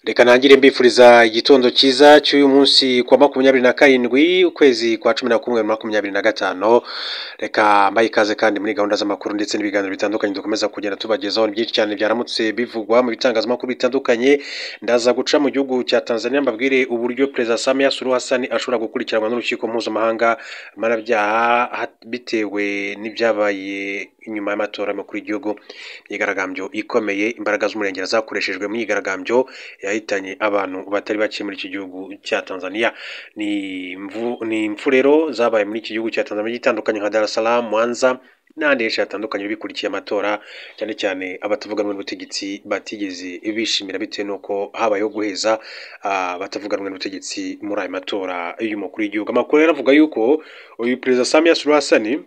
Reka ntangire mbifuriza igitondo cyiza cy'uyu munsi kwa 27 ukwezi kwa 11 2025. Reka mbaye ikaze kandi muri gahunda z'amakuru ndetse n'ibiganiro bitandukanye dukomeza kugenda tubagezaho. Ni byinshi cyane byaramutse bivugwa mu bitangazamakuru bitandukanye. Ndaza guca mu gihugu cya Tanzania mbabwire uburyo Perezida Samia Suluhu Hassan ashobora gukurikiranwa n'urukiko mpuzamahanga mpanabyaha bitewe n'ibyabaye inyuma y'amatora y'umukuru w'igihugu. Imyigaragambyo ikomeye, imbaraga z'umurengera zakoreshejwe mu myigaragambyo yahitanye abantu batari bake muri iki gihugu cya Tanzania. Ni impfu rero zabaye muri iki gihugu cya Tanzania itandukanye nka Dar es Salaam, Mwanza n'ahandi henshi hatandukanye bikurikiye amatora, cyane cyane abatavuga rumwe n'ubutegetsi batigeze bishimira bitewe n'uko habayeho guheza abatavuga rumwe n'ubutegetsi muri ayo matora y'umukuru w'igihugu. Amakuru rero avuga yuko uyu Perezida Samia Suluhu Hassan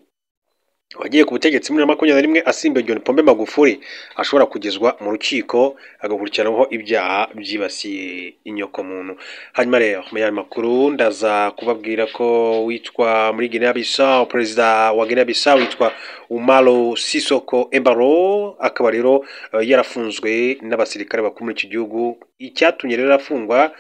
wagiye ku butegetsi muri 2021 asimbuye John Pombe Magufuli ashobora kugezwa mu rukiko agakurikiranwaho ibyaha byibasiye inyokomuntu. Hanyuma rero mu yandi makuru ndaza kubabwira ko witwa muri Guinea Bissau, perezida wa Guinea Bissau witwa Umaro Sissoco Embaló akaba rero yarafunzwe n'abasirikare bakuru muri iki gihugu. Icyatumye rero afungwa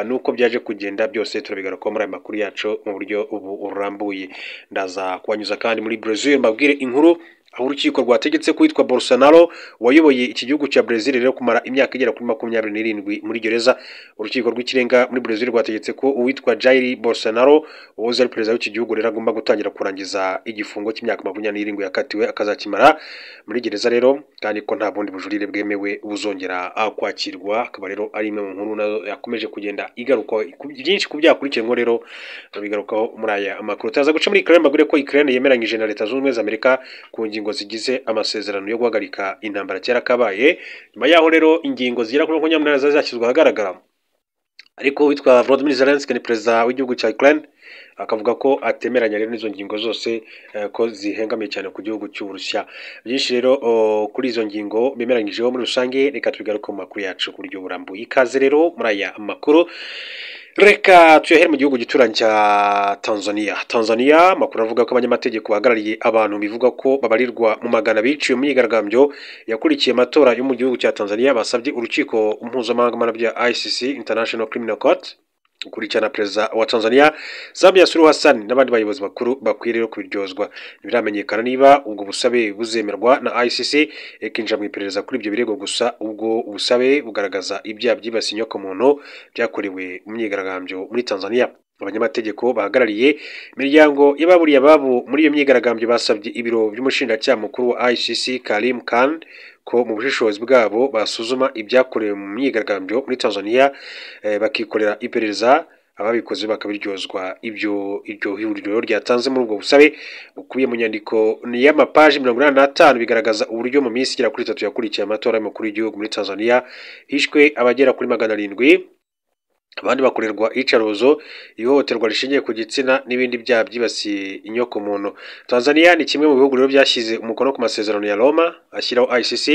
nuko byaje kugenda byose turabigarukaho muri aya makuru yacu mu buryo burambuye. Ndaza kubanyuza kandi muri Brazil mbabwire inkuru aho urukiko rwategetse ko witwa Bolsonaro wayoboye iki gihugu cya Brazil rero kumara imyaka igera kuri 27 muri gereza. Urukiko rw'ikirenga muri Brazil rwategetse ko uwitwa Jair Bolsonaro wahoze ari perezida w'iki gihugu rero agomba gutangira kurangiza igifungo cy'imyaka 27 yakatiwe akazakimara muri gereza rero, kandi ko nta bundi bujurire bwemewe buzongera kwakirwa. Akaba rero ari imwe mu nkuru nazo yakomeje kugenda igaruka byinshi ku byakurikiranwe rero bigarukaho muri aya makuru. Turaza guca muri Ukraine mbabwire ko Ukraine yemeranyije na Leta Zunze Ubumwe za Amerika ku ngingo zigize amasezerano yo guhagarika intambara kera kabaye. Nyuma yaho rero ingingo zigera kuri 28 zari zashyizwe ahagaragara, ariko witwa Volodymyr Zelensky ni perezida w'igihugu cya Ukraine akavuga ko atemeranya rero n'izo ngingo zose ko zihengamiye cyane ku gihugu cy'Uburusiya. Byinshi rero kuri izo ngingo bemeranyijeho muri rusange, reka tubigaruke mu makuru yacu ku buryo burambuye. Ikaze rero muri aya makuru. Reka tuyahere mu gihugu gituranyi cya Tanzania. Tanzania amakuru avuga ko abanyamategeko bahagarariye abantu bivuga ko babarirwa mu magana biciwe mu myigaragambyo yakurikiye amatora yo mu gihugu cya Tanzania basabye urukiko mpuzamahanga mpanabyaha ICC, International Criminal Court, gukurikirana perezida wa Tanzania Samia Suluhu Hassan n'abandi bayobozi bakuru bakwiye rero kubiryozwa. Ntibiramenyekana niba ubwo busabe buzemerwa na ICC ikinjira mu iperereza kuri ibyo birego, gusa ubwo busabe bugaragaza ibyaha byibasiye inyokomuntu byakorewe mu myigaragambyo muri Tanzania. Abanyamategeko bahagarariye imiryango y'ababuriye ababo muri iyo myigaragambyo basabye ibiro by'umushinjacyaha mukuru wa ICC Karim Khan ko mu bushishozi bwabo basuzuma ibyakorewe mu myigaragambyo muri Tanzania, bakikorera iperereza ababikoze bakabiryozwa. Ibyo iryo huriro ryatanze muri ubwo busabe bukubiye mu nyandiko y'amapaji 85 bigaragaza uburyo mu minsi igera kuri 3 yakurikiye amatora y'umukuru w'igihugu muri Tanzania hishwe abagera kuri 700, abandi bakorerwa iyicarubozo, ihohoterwa rishingiye ku gitsina n'ibindi byaha byibasiye inyokomuntu. Tanzania ni kimwe mu bihugu rero byashyize umukono ku masezerano ya Roma ashyiraho ICC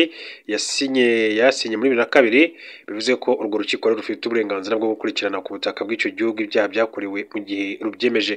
yasinye muri 2002, bivuze ko urwo rukiko rero rufite uburenganzira bwo gukurikirana ku butaka bw'icyo gihugu ibyaha byakorewe mu gihe rubyemeje.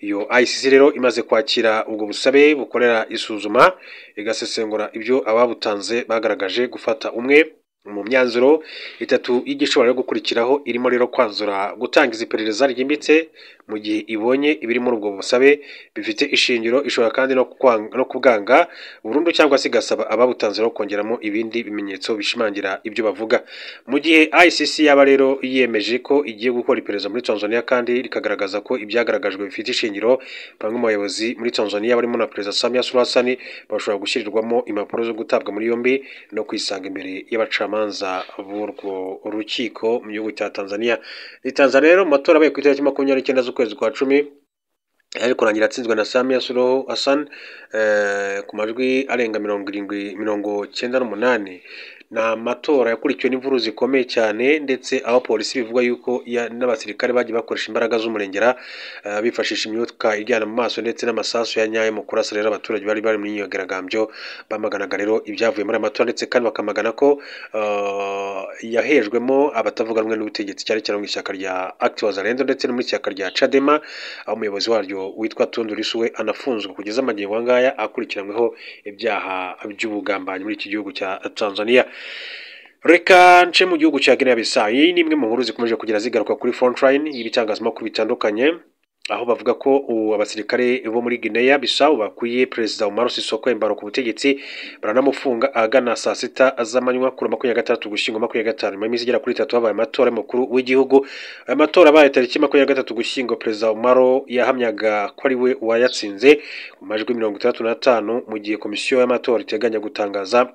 Iyo ICC rero imaze kwakira ubwo busabe bukorera isuzuma igasesengura ibyo ababutanze bagaragaje, gufata umwe mu myanzuro itatu y'igishobora gukurikiraho irimo rero kwanzura gutangiza iperereza ryimbitse mu gihe ibonye ibiri muri ubwo busabe bifite ishingiro. Ishobora kandi no kubwanga burundu cyangwa se igasaba ababutanze no kongeramo ibindi bimenyetso bishimangira ibyo bavuga. Mu gihe ICC yaba rero yiyemeje ko igiye gukora iperereza muri Tanzania kandi rikagaragaza ko ibyagaragajwe bifite ishingiro, bamwe mu bayobozi muri Tanzania barimo na Perezida Samia Suluhu Hassan bashobora gushyirirwamo impapuro zo gutabwa muri yombi no kwisanga imbere y'abacamanza b'urwo rukiko mu gihugu cya Tanzania. Ni Tanzania rero mu matora abaye ku itariki 29 z'ukwezi kwa 10 yari kurangira atsinzwe na Samia Suluhu Hassan ku majwi arenga 70, 98. Ni amatora yakurikiwe n'imvururu zikomeye cyane, ndetse aho polisi bivuga yuko n'abasirikare bagiye bakoresha imbaraga z'umurengera, bifashisha imyuka iryana mu maso ndetse n'amasasu ya nyayo mu kurasa rero abaturage bari bari muri iyo myigaragambyo bamaganaga rero ibyavuye muri aya matora, ndetse kandi bakamagana ko yahejwemo abatavuga rumwe n'ubutegetsi, cyane cyane mu ishyaka rya ACT Wazalendo ndetse no mu ishyaka rya Chadema, aho umuyobozi waryo witwa Tundu Lissu we anafunzwe kugeza amagingo aya ngaya akurikiranyweho ibyaha by'ubugambanyi muri iki gihugu cya Tanzania. Reka nce mu gihugu cya Guinea Bissau. Iyi ni imwe mu nkuru zikomeje kugira zigaruka kuri frontline y'ibitangazamakuru bitandukanye, aho bavuga ko abasirikare bo muri Guinea Bissau bakuye Perezida Umaro Sissoco Embaló ku butegetsi, baranamufunga ahagana saa sita z'amanywa kuri 26 Ugushyingo 25, nyuma y'iminsi igera kuri 3 habaye amatora y'umukuru w'igihugu. Aya matora abaye tariki 23 Ugushyingo, Perezida Umaro yahamyaga ko ari we wayatsinze mu majwi 65, mu gihe komisiyo y'amatora iteganya gutangaza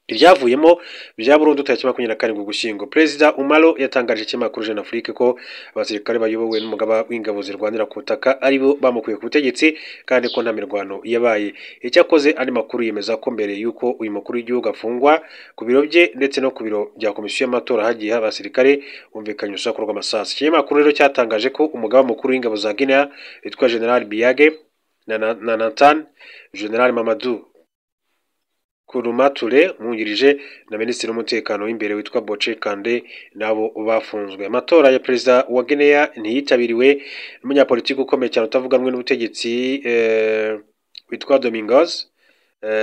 ibyavuyemo bya burundu tariki 27 Ugushyingo. Perezida Umaro yatangaje ikinyamakuru Jeune Afrique ko abasirikare bayobowe n'umugaba w'ingabo zirwanira ku butaka ari bo bamukuye ku butegetsi, kandi ko nta mirwano yabaye. Icyakoze andi makuru yemeza ko mbere y'uko uyu mukuru w'igihugu afungwa, ku biro bye ndetse no ku biro bya komisiyo y'amatora hagiye abasirikare, humvikanye urusaku rw'amasasu. Ikinyamakuru rero cyatangaje ko umugaba mukuru w'ingabo za Guinea witwa General Biage na Nathan, General Mamadou Kurumature umwungirije, na minisitiri w'umutekano w'imbere witwa Boce Kande nabo bafunzwe. Amatora ya perezida wa Guinea ntiyitabiriwe n'umunyapolitiki ukomeye cyane utavuga rumwe n'ubutegetsi witwa Domingos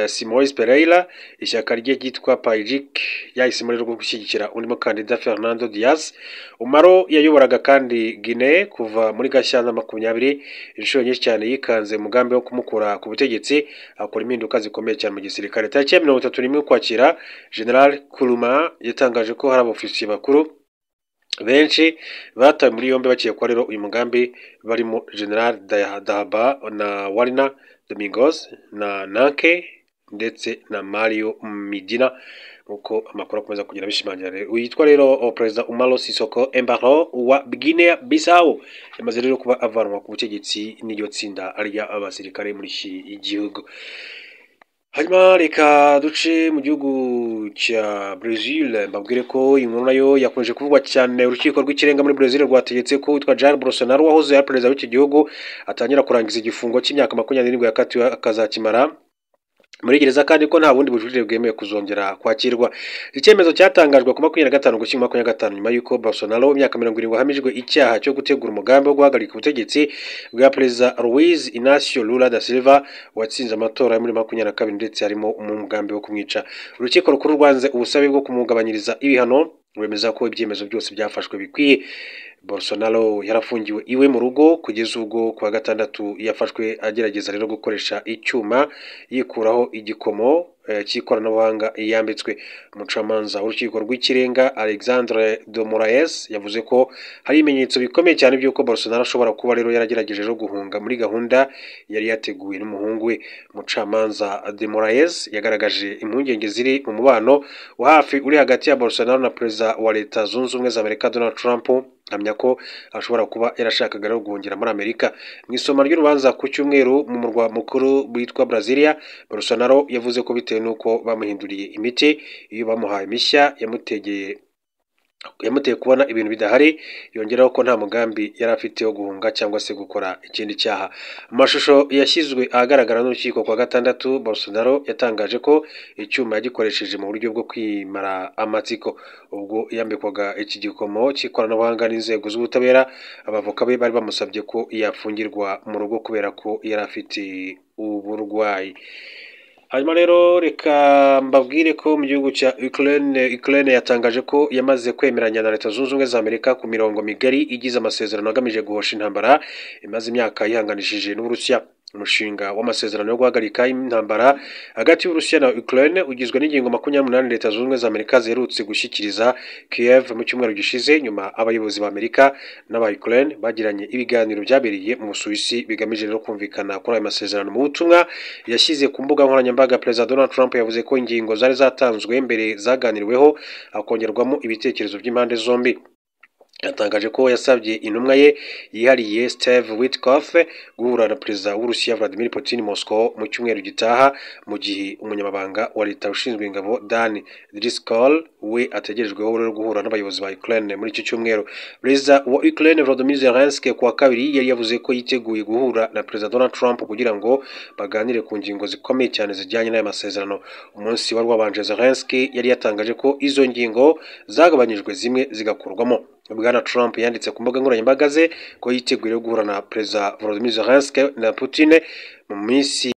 Simoes Pereira. Ishyaka rye ryitwa PAIGC ryahisemo rero gushyigikira undi mukandida Fernando Diaz. Umaro yayoboraga kandi Guinea kuva muri Gashyantare 20, inshuro nyinshi cyane yikanze umugambi wo kumukura ku butegetsi, akora impinduka zikomeye cyane mu gisirikare. Tariki ya 31 Ukwakira, General Kuruma yatangaje ko hari abofisiye bakuru benshi batawe muri yombi bakekwa rero uyu mugambi, barimo General Dahaba na Warina Domingos na Nanke ndetse na Mario Midina, nkuko amakuru akomeza kugira bishimangira. Rero uyitwa rero Perezida Umaro Sissoco Embaló wa Guinea Bissau yamaze rero kuba avanwa ku butegetsi n'iryo tsinda ry'abasirikare muri iki gihugu. Hanyuma reka duce mu gihugu cya Brazil, mbabwire ko inkuru nayo yakomeje kuvugwa cyane. Urukiko rw'ikirenga muri Brazil rwategetse ko witwa Jair Bolsonaro wahoze ari perezida w'iki gihugu atangira kurangiza igifungo cy'imyaka 27 yakatiwe, akazakimara muri gereza, kandi ko nta bundi bujurire bwemewe kuzongera kwakirwa. Icyemezo cyatangajwe ku 25 Ugushyingo 25, nyuma y'uko Bolsonaro w'imyaka 70 ahamijwe icyaha cyo gutegura umugambi wo guhagarika ubutegetsi bwa Perezida Luiz Inacio Lula da Silva watsinze amatora muri 22, ndetse harimo umugambi wo kumwica. Urukiko rukuru rwanze ubusabe bwo kumugabanyiriza ibihano, rwemeza ko ibyemezo byose byafashwe bikwiye. Bolsonaro yarafungiwe iwe mu rugo kugeza ubwo kuwa gatandatu yafashwe agerageza rero gukoresha icyuma yikuraho igikomo cy'ikoranabuhanga yambitswe. Umucamanza w'urukiko rw'ikirenga Alexandre de Moraes yavuze ko hari ibimenyetso bikomeye cyane by'uko Bolsonaro ashobora kuba rero yaragerageje rero guhunga muri gahunda yari yateguwe n'umuhungu we. Umucamanza de Moraes yagaragaje impungenge ziri mu mubano wa hafi uri hagati ya Bolsonaro na Perezida wa Leta Zunze Ubumwe za Amerika Donald Trump, ahamya ko ashobora kuba yarashakaga rero guhungira muri Amerika. Mu isoma ry'urubanza ku cyumweru mu murwa mukuru witwa Brasilia, Bolsonaro yavuze ko bitewe n'uko bamuhinduriye imiti, iyo bamuhaye mishya yamuteye kubona ibintu bidahari, yongeraho ko nta mugambi yari afite wo guhunga cyangwa se gukora ikindi cyaha. Amashusho yashyizwe ahagaragara n'urukiko kwa gatandatu, Bolsonaro yatangaje ko icyuma yagikoresheje mu buryo bwo kwimara amatsiko. Ubwo yambikwaga iki gikomo cy'ikoranabuhanga n'inzego z'ubutabera, abavoka be bari bamusabye ko yafungirwa mu rugo kubera ko yari afite uburwayi. Hanyuma rero reka mbabwire ko mu gihugu cya Ukraine, Ukraine yatangaje ko yamaze kwemeranya na Leta Zunze Ubumwe za Amerika ku mirongo migari igize amasezerano agamije guhosha intambara imaze imyaka yihanganishije n'Uburusiya. Umushinga w'amasezerano yo guhagarika intambara hagati y'Uburusiya na Ukraine ugizwe n'ingingo 28 Leta Zunze Ubumwe za Amerika ziherutse gushyikiriza Kiev mu cyumweru gishize, nyuma abayobozi ba Amerika n'aba Ukraine bagiranye ibiganiro byabereye mu Busuwisi bigamije rero kumvikana kuri ayo masezerano. Mu butumwa yashyize ku mbuga nkoranyambaga, Perezida Donald Trump yavuze ko ingingo zari zatanzwe mbere zaganiriweho hakongerwamo ibitekerezo by'impande zombi. Yatangaje ko yasabye intumwa ye yihariye Steve Witkoff guhura na Perezida w'Uburusiya Vladimir Putin Moscow mu cyumweru gitaha, mu gihe umunyamabanga wa leta ushinzwe ingabo Dan Driscoll we ategerejweho rero guhura n'abayobozi ba Ukraine muri iki cyumweru. Perezida wa Ukraine Volodymyr Zelensky kuwa kabiri yari yavuze ko yiteguye guhura na Perezida Donald Trump kugira ngo baganire ku ngingo zikomeye cyane zijyanye n'aya masezerano. Umunsi wari wabanje Zelensky yari yatangaje ko izo ngingo zagabanyijwe zimwe zigakurwamo. Bwana Trump yanditse ku mbuga nkoranyambaga ze ko yiteguye guhura na Perezida Volodymyr Zelensky na Putin mu minsi